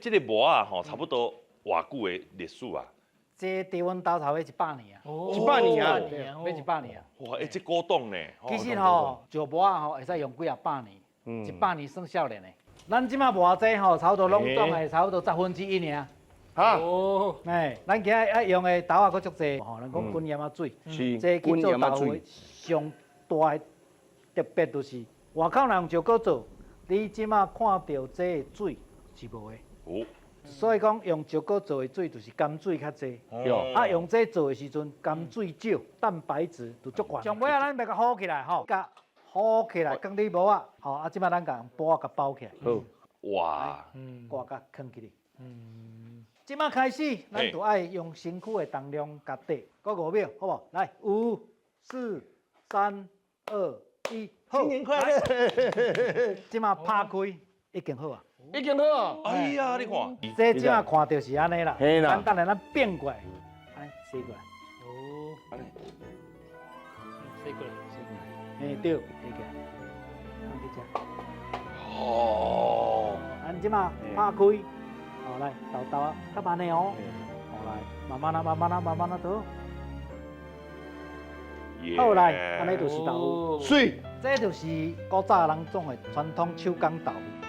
這个模仔吼，差不多偌久的歷史啊？這佇阮兜差不多100年啊。100年啊？對，欲100年啊。哇，欸，這古董呢？其實吼，石磨仔吼會使用幾仔百年，100年算少年的。咱這馬磨這吼，差不多攏總的差不多1/10爾。哈，哦，哎，咱今仔愛用的豆仔閣足濟吼，咱講滾鹽仔水，這去做豆腐上大的特別就是外口若用石膏做，你這馬看著這个水是無的。所以講用石膏做的水就是甘水較濟，啊用這做的時陣甘水少，蛋白質就足懸。上尾仔咱欲共糊起來吼，共糊起來，囥佇模仔，吼啊，這擺咱共布仔共包起來。好，哇，蓋共囥起來。這擺開始，咱就愛用身軀的重量共綴，閣5秒，好無？來，五、四、三、二、一，好。新年快樂！這擺拍開已經好啊。已經好啊！哎呀，你看，這這擺看著是按呢啦，咱等下咱變過來，按呢洗過來。哦，按呢，洗過來，洗過來，嘿對，洗起來，放佇遮。哦，咱這擺拍開，好來，豆豆啊，較慢的哦，好來，慢慢啊，慢慢啊，慢慢啊倒。好來，按呢就是豆腐。媠。這就是古早人種的傳統手工豆腐。